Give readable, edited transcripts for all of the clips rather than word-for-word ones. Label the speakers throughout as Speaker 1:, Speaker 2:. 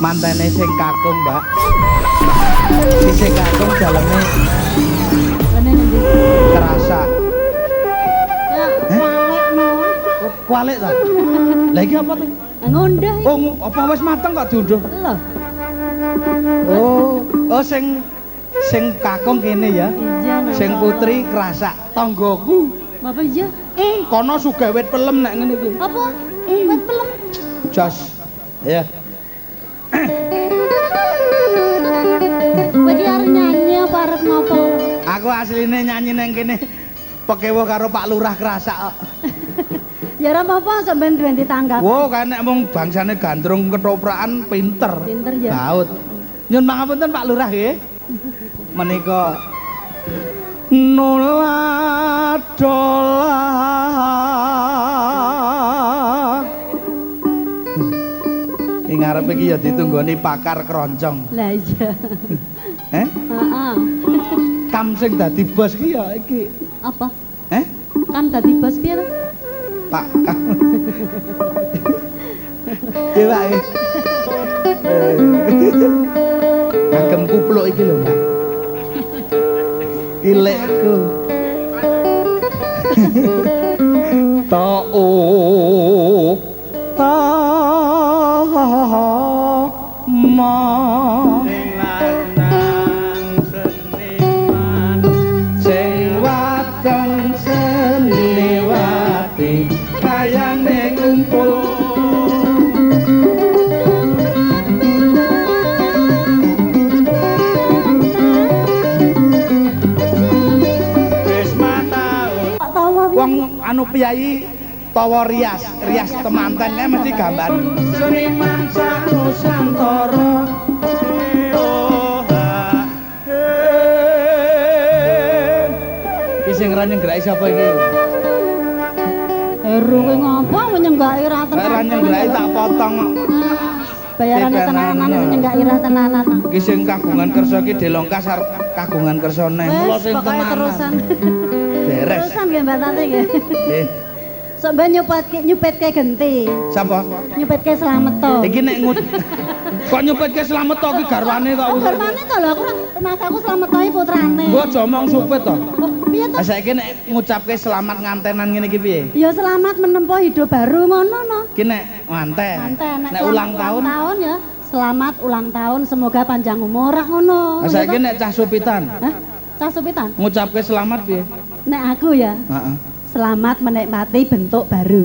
Speaker 1: Mantene sing kakung, Mbak. Iki sing kakung daleme
Speaker 2: Rene ngendi?
Speaker 1: Kerasa.
Speaker 2: Ya, kualek no.
Speaker 1: Kok kualik ta? Lah iki apa to?
Speaker 2: Ngunduh iki.
Speaker 1: Oh, apa wis mateng kok diunduh?
Speaker 2: Lho.
Speaker 1: Oh, oh sing sing kakung kene ya.
Speaker 2: Iya.
Speaker 1: Sing putri Krasak, tanggoku.
Speaker 2: Bapak iya.
Speaker 1: Kono sugih wit pelem nek ngene iki.
Speaker 2: Apa? Wit pelem.
Speaker 1: Jos. Ya.
Speaker 2: Kowe iki arep nyanyi apa arep ngopo?
Speaker 1: Aku asline nyanyi nang kene pekewuh karo Pak Lurah Krasak kok.
Speaker 2: Ya ora apa-apa sampean duwe ditanggap.
Speaker 1: Wo, kae nek mung bangsane gandrung ketoprakan pinter.
Speaker 2: Pinter ya.
Speaker 1: Baut. Nyun pangapunten Pak Lurah nggih. Menika nula dola. Ing ngarep iki ya ditunggoni pakar keroncong.
Speaker 2: Lah iya.
Speaker 1: Eh?
Speaker 2: Heeh.
Speaker 1: Kam sing dadi bos ki ya iki.
Speaker 2: Apa?
Speaker 1: Eh?
Speaker 2: Kam dadi bos piye to?
Speaker 1: Pak Kam. Iya Pak. Kagem kupluk iki lho, Mbak. Ilekku. Ta o ta ma
Speaker 3: Sing lanang seniman,
Speaker 1: sing wadon seniwati kayane ngumpul.
Speaker 3: Wis mataun.
Speaker 2: Kok tawa piye?
Speaker 1: Wong anu piyayi tawa rias, rias temanten kae mesti gambar.
Speaker 3: Seniman sak Nusantara. Oh, ha.
Speaker 1: Iki sing ra nyenggraki sapa iki?
Speaker 2: Heru kowe ngopo nyenggaki ra
Speaker 1: Nek ra
Speaker 2: tenanan.
Speaker 1: nyenggraki tak potong kok.
Speaker 2: Bayarane tenanan nyenggaki ra tenanan.
Speaker 1: Iki sing kagungan kersa iki delongkas arep kagungan kersa neh. Mula
Speaker 2: Wis
Speaker 1: sing
Speaker 2: pokoke
Speaker 1: tenanan.
Speaker 2: terusan.
Speaker 1: Beres.
Speaker 2: Terusan nggih Mbak Tante nggih.
Speaker 1: Eh,
Speaker 2: Sok mbak nyupetke genti.
Speaker 1: sapa?
Speaker 2: Nyupetke slamet to.
Speaker 1: Iki nek ngut kok nyupetke slamet to iki garwane kok.
Speaker 2: Oh, garwane to lho aku ora rumangsaku slamet to iki putrane.
Speaker 1: Mbok aja omong supet to.
Speaker 2: Oh, piye to?
Speaker 1: Lah saiki nek ngucapke selamat ngantenan ngene iki piye?
Speaker 2: Ya selamat menempuh hidup baru ngono no.
Speaker 1: Iki nek nganten.
Speaker 2: Nganten
Speaker 1: Nek
Speaker 2: selamat
Speaker 1: ulang tahun.
Speaker 2: Ulang tahun ya. Selamat ulang tahun semoga panjang umur rak ngono.
Speaker 1: Lah saiki nek cah supitan
Speaker 2: Hah? Cah supitan?
Speaker 1: ngucapke selamat piye?
Speaker 2: Nek aku ya
Speaker 1: Heeh.
Speaker 2: selamat menikmati bentuk baru.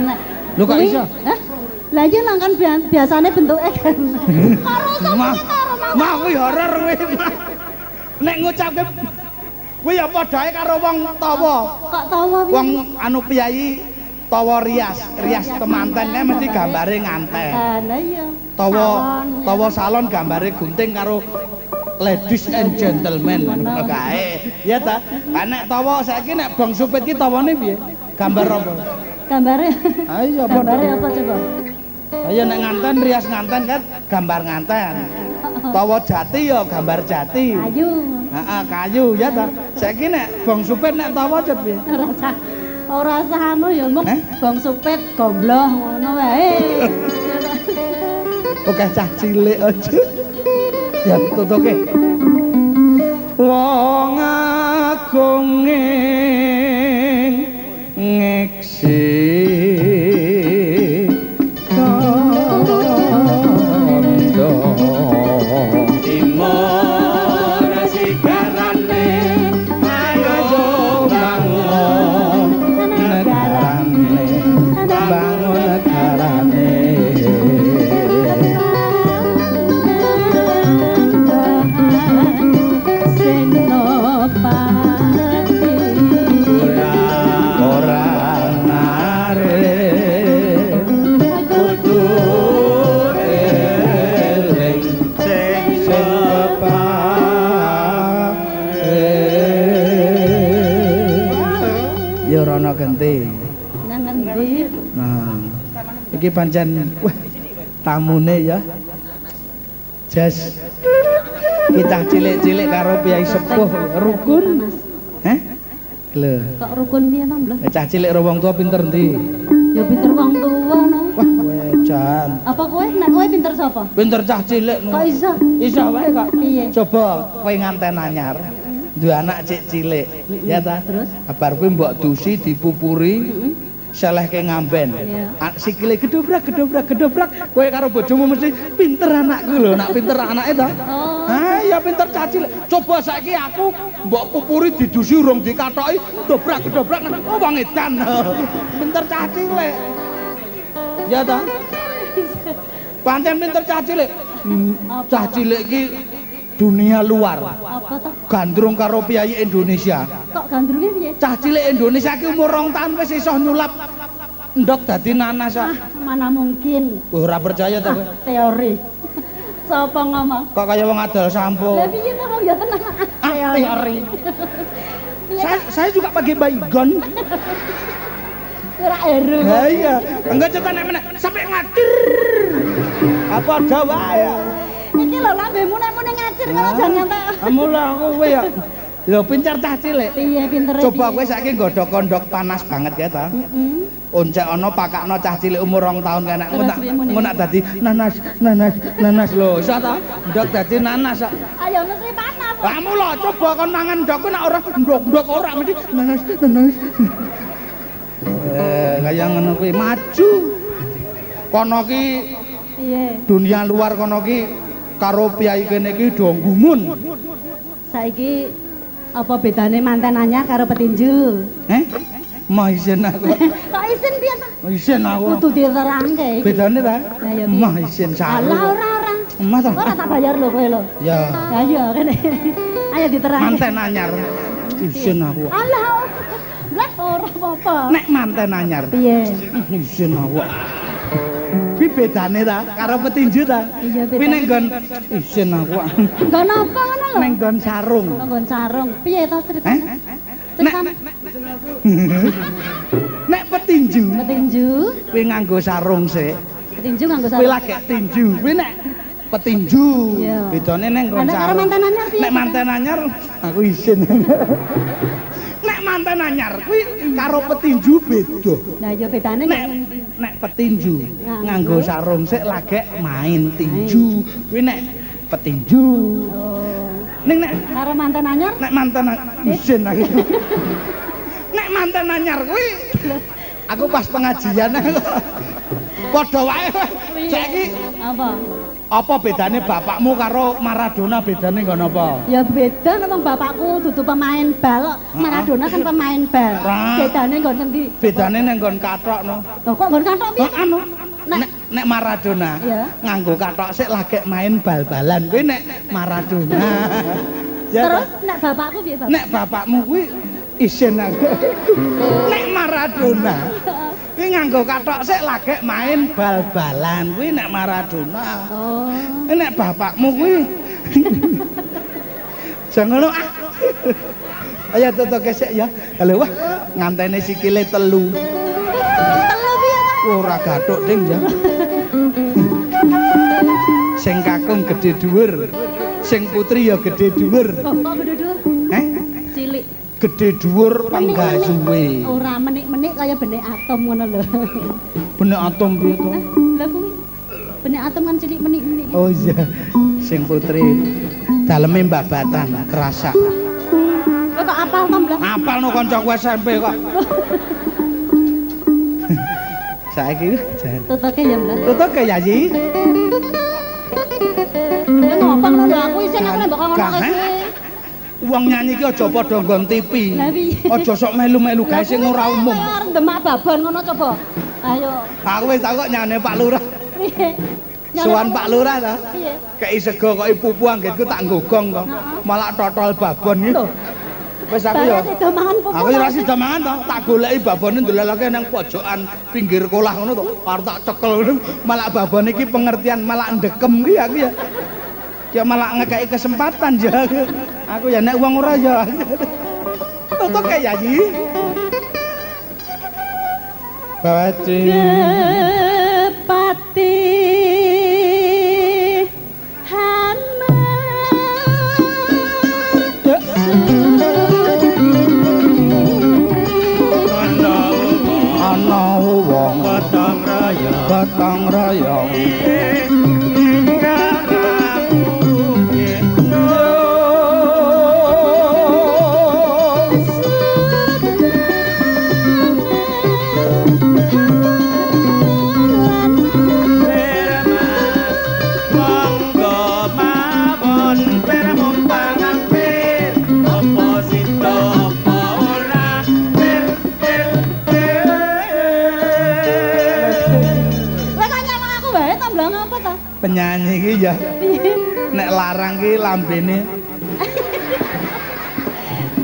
Speaker 2: Nek
Speaker 1: Lho kok
Speaker 2: kuwi-
Speaker 1: iso?
Speaker 2: Hah? Lah iya lah kan biasane bentuke kan. Karo
Speaker 1: Mah, mah kuwi horor kuwi. Mah. Nek ngucapke kuwi ya padha ae karo wong tawa.
Speaker 2: Kok tawa piye?
Speaker 1: Wong anu piyayi tawa rias, rias temanten kae mesti gambare nganten.
Speaker 2: Lah iya.
Speaker 1: Tawa
Speaker 2: Salon, ya.
Speaker 1: tawa salon gambare gunting karo ladies and gentlemen ngono kae. Ya ta? Lah nek tawa saiki nek bang supit ki tawane piye? Gambar apa?
Speaker 2: Gambare.
Speaker 1: Ayo padha.
Speaker 2: Gambare apa coba?
Speaker 1: Ayo nek nganten rias nganten kan gambar nganten. Tawa jati ya gambar jati.
Speaker 2: Kayu.
Speaker 1: Heeh, kayu ya ta. Saiki nek bang supit nek tawa jet piye?
Speaker 2: Ora usah ora usah anu ya mung
Speaker 1: Eh?
Speaker 2: bang supit gombloh ngono wae.
Speaker 1: Oke cah cilik aja. Ya tutuke. Wong agung ing ngeksi kandha.
Speaker 3: Timur sigarane, ayo bangun
Speaker 1: negarane, bangun negarane.
Speaker 2: Senopati.
Speaker 1: Ora nare
Speaker 3: Kudu eling sing
Speaker 1: sing kepare. Ya ora ana genti.
Speaker 2: Nang ngendi?
Speaker 1: Nah, iki pancen wah tamune ya. Jas kita cilik-cilik karo piyai sepuh rukun.
Speaker 2: Mas,
Speaker 1: Heh? Lho,
Speaker 2: kok rukun piye to, Mbah?
Speaker 1: cah cilik karo wong tua pinter ndi?
Speaker 2: Ya pinter wong tuwa no.
Speaker 1: Wah, Jan.
Speaker 2: Apa kowe? Nek kowe pinter sapa?
Speaker 1: Pinter cah cilik.
Speaker 2: Kok iso?
Speaker 1: Iso wae kok.
Speaker 2: Piye?
Speaker 1: Coba kowe nganten anyar. Duwe anak cik cilik, ya ta?
Speaker 2: Terus?
Speaker 1: Bar kuwi mbok dusi dipupuri. Selehke ngamben. Sikile gedobrak gedobrak gedobrak, kowe karo bojomu mesti pinter anakku lho, nak pinter anake ta?
Speaker 2: Oh.
Speaker 1: Ah, ya pinter cah cilik. Coba saiki aku mbok pupuri didusi urung dikathoki, dobrak gedobrak, oh wong edan. Pinter cah cilik. Ya ta? Pancen pinter cah cilik. Cah cilik iki dunia luar.
Speaker 2: Apa to?
Speaker 1: Gandrung karo piyayi Indonesia.
Speaker 2: Kok gandrunge piye?
Speaker 1: Cah cilik Indonesia ki umur 2 tahun wis iso nyulap endhog dadi nanas kok.
Speaker 2: Ah, mana mungkin.
Speaker 1: Ora percaya ta kowe?
Speaker 2: Ah, teori. Sapa ngomong?
Speaker 1: Kok kaya wong adol sampo.
Speaker 2: Lah piye to kok ya tenang.
Speaker 1: Ah, teori. Saya juga pakai baygon.
Speaker 2: Ora ero.
Speaker 1: Ha iya, enggak cetak nek meneh sampai ngacir. Apa ada wae.
Speaker 2: Iki lho lambemu nek muni ngacir ngono jan ngantek.
Speaker 1: Mula aku kowe ya. Lho pinter cah cilik.
Speaker 2: Piye pintere?
Speaker 1: Coba kowe saiki nggodhog kondok panas banget ya ta.
Speaker 2: Heeh.
Speaker 1: Oncek ana pakakno cah cilik umur 2 tahun kan nek
Speaker 2: Terus piye muni?
Speaker 1: ngono nak dadi nanas nanas nanas lho iso ta? Ndok dadi nanas kok.
Speaker 2: Ayo mesti panas.
Speaker 1: Lah mula coba kon mangan ndok ku nek ora ndok-ndok ora mesti nanas nanas. Kaya ngono kuwi maju. Kono ki
Speaker 2: Piye?
Speaker 1: dunia luar kono ki karo piyai kene iki do gumun.
Speaker 2: Saiki apa bedane manten anyar karo petinju?
Speaker 1: Eh? Mah isin aku.
Speaker 2: Kok isin piye ta?
Speaker 1: Isin aku.
Speaker 2: Kudu diterangke iki.
Speaker 1: Bedane ta?
Speaker 2: Lah ya piye?
Speaker 1: Mah isin saru.
Speaker 2: Alah ora ora.
Speaker 1: Mah ta.
Speaker 2: Ora tak bayar lho kowe lho.
Speaker 1: Ya.
Speaker 2: Lah iya kene. Ayo diterangke.
Speaker 1: Manten anyar. Isin aku.
Speaker 2: Alah. Lah ora apa-apa.
Speaker 1: Nek manten anyar.
Speaker 2: Piye?
Speaker 1: Isin aku. Kuwi bedane ta karo petinju ta?
Speaker 2: Iya,
Speaker 1: Kuwi
Speaker 2: bedane.
Speaker 1: ning nggon isin aku.
Speaker 2: Nggon apa ngono lho?
Speaker 1: Ning nggon sarung.
Speaker 2: Nggon sarung. Piye ta
Speaker 1: Eh?
Speaker 2: ceritane? Ceritane
Speaker 1: Nek petinju
Speaker 2: petinju,
Speaker 1: kuwi nganggo sarung sik.
Speaker 2: petinju nganggo
Speaker 1: Kuwi
Speaker 2: sarung.
Speaker 1: lagi tinju. Kuwi nek petinju.
Speaker 2: Iya.
Speaker 1: Bedane ning nggon
Speaker 2: Lah, nek karo
Speaker 1: sarung.
Speaker 2: manten anyar piye?
Speaker 1: Nek manten anyar aku isin. Nek manten anyar kuwi karo petinju beda.
Speaker 2: Lah ya bedane
Speaker 1: Nek
Speaker 2: nggon ngendi?
Speaker 1: nek petinju nganggo sarung sik lagek main tinju. Kuwi nek petinju.
Speaker 2: Oh.
Speaker 1: Ning nek
Speaker 2: Karo manten anyar?
Speaker 1: nek manten isin aku. Nek manten anyar kuwi aku pas pengajian aku. Padha wae. Saiki
Speaker 2: Apa?
Speaker 1: apa bedane bapakmu karo Maradona bedane nggon apa?
Speaker 2: Ya beda nek wong bapakku dudu pemain bal kok. Maradona kan pemain bal.
Speaker 1: Ra.
Speaker 2: Bedane nggon ngendi?
Speaker 1: Bedane ning nggon kathok no.
Speaker 2: Lho kok nggon kathok piye?
Speaker 1: Oh, anu
Speaker 2: Nek-
Speaker 1: nek nek Maradona
Speaker 2: Iya.
Speaker 1: nganggo kathok sik lagek main bal-balan kuwi nek Maradona. Ya,
Speaker 2: Terus nek bapakku piye, Bapak?
Speaker 1: nek bapakmu kuwi isin aku. Nek Maradona kuwi nganggo kathok sik lagek main bal-balan kuwi nek Maradona.
Speaker 2: Oh.
Speaker 1: Nek bapakmu kuwi jangan ngono ah. Ayo tutuke sik ya. Lho wah ngantene sikile telu.
Speaker 2: Telu piye ta?
Speaker 1: Ora gathuk ding ya. Sing kakung gedhe dhuwur. Sing putri ya gedhe dhuwur.
Speaker 2: Kok kok gedhe dhuwur?
Speaker 1: Eh?
Speaker 2: Cilik.
Speaker 1: Gedhe dhuwur panggasuwe.
Speaker 2: Ora menik-menik kaya benik atom ngono lho.
Speaker 1: Benek atom piye to?
Speaker 2: Lah kuwi benik atom kan cilik menik-menik.
Speaker 1: Oh iya. Sing putri daleme mbabatan kerasa.
Speaker 2: Kowe kok apal to, Mbak?
Speaker 1: Apal no kancaku SMP kok. Saiki jan.
Speaker 2: Tutuke ya, Mbak.
Speaker 1: Tutuke ya, Yi.
Speaker 2: Ya ngopo ngono lho aku isin aku nek mbok ngono
Speaker 1: Gak,
Speaker 2: kowe.
Speaker 1: Wong nyanyi ki aja padha nggon TV.
Speaker 2: Lah piye?
Speaker 1: Aja sok melu-melu gawe sing ora umum.
Speaker 2: Arep demak babon ngono coba. Ayo.
Speaker 1: Aku wis tau kok nyane Pak Lurah.
Speaker 2: Piye?
Speaker 1: Suwan Pak Lurah ta.
Speaker 2: Piye?
Speaker 1: Kei sego kok pupu anggitku tak nggogong kok. Malah totol babon iki.
Speaker 2: Lho.
Speaker 1: Wis aku ya.
Speaker 2: Bareng sida mangan pupu.
Speaker 1: Aku ya ora sida mangan to, tak goleki babone ndelaloke nang pojokan pinggir kolah ngono to. Arep tak cekel ngono. Malah babone iki pengertian malah ndekem ki aku ya. Ya malah ngekeki kesempatan ya aku. Aku ya nek wong ora ya. Tutuke ya, Yi. Bawaji.
Speaker 2: Kepati hamar
Speaker 1: Ana wong
Speaker 3: Gotong royong
Speaker 1: gotong royong. Penyanyi iki ya nek larang ki lambene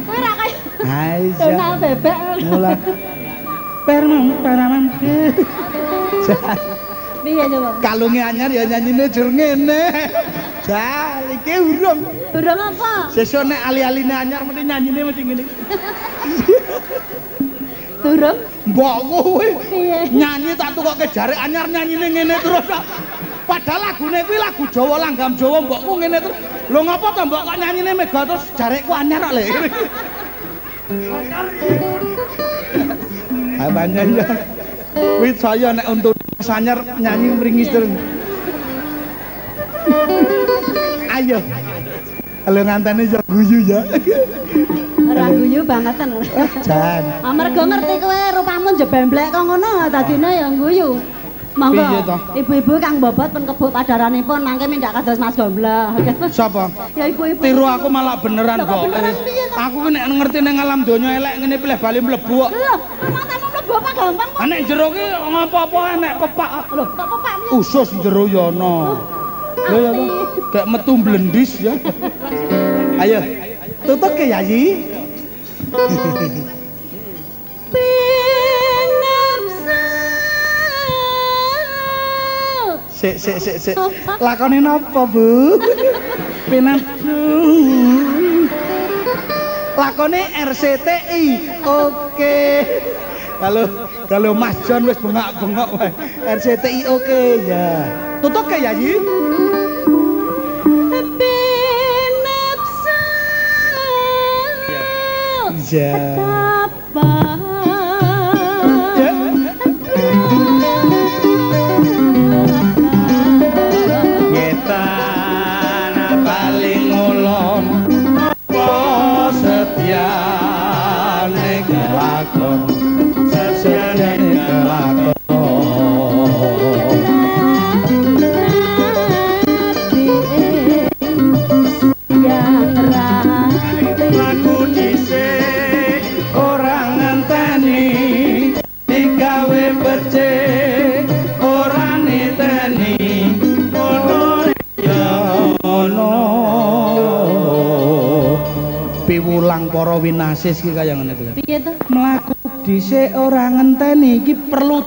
Speaker 2: kowe ra kaya
Speaker 1: Donal
Speaker 2: bebek
Speaker 1: mula permang paraman.
Speaker 2: Piye coba
Speaker 1: kalunge anyar ya nyanyine jur ngene. Jal iki urung.
Speaker 2: Urung apa?
Speaker 1: Sesuk nek ali-aline anyar mesti nyanyine mesti ngene.
Speaker 2: Durung
Speaker 1: mbokku kuwi nyanyi tak tukoke jarik anyar nyanyine ngene terus. Padahal lagune kuwi lagu Jawa langgam Jawa mbokku ngene terus. Lho ngopo to mbok kok nyanyine mega terus jarikku anyar kok lho. Apane ya. Kuwi saya nek untuk anyar nyanyi mringis terus. Ayo. Lho ngantene ya guyu ya.
Speaker 2: Ora guyu bangetan.
Speaker 1: Jan.
Speaker 2: Amarga ngerti kowe rupamu njebemblek kok ngono dadine ya guyu. Monggo ibu-ibu kang bobot pun kebuk padaranipun mangke mindak kados Mas Gombloh.
Speaker 1: Sapa?
Speaker 2: Ya ibu-ibu.
Speaker 1: Tiru aku malah beneran kok. Aku ki nek ngerti ning alam donya elek ngene pilih bali mlebu kok.
Speaker 2: Lho, matamu mlebu apa gampang kok.
Speaker 1: Nek jero ki ngopo-apa nek pepak.
Speaker 2: Lho, kok pepak piye?
Speaker 1: Usus jero ya ana. Lho ya to. Gak metu mblendis ya. Ayo, tutup ke Yayi. Sik sik sik sik. Lakone napa, Bu? Pinapsu. Lakone RCTI. Oke. Kalau Mas John wis bengak-bengok wae. RCTI oke ya. Tutup ke Yayi.
Speaker 2: Pinapsu.
Speaker 1: Ya. Piwulang para winasis iki kaya ngene kuwi.
Speaker 2: Piye to?
Speaker 1: Mlaku dhisik ora ngenteni iki perlu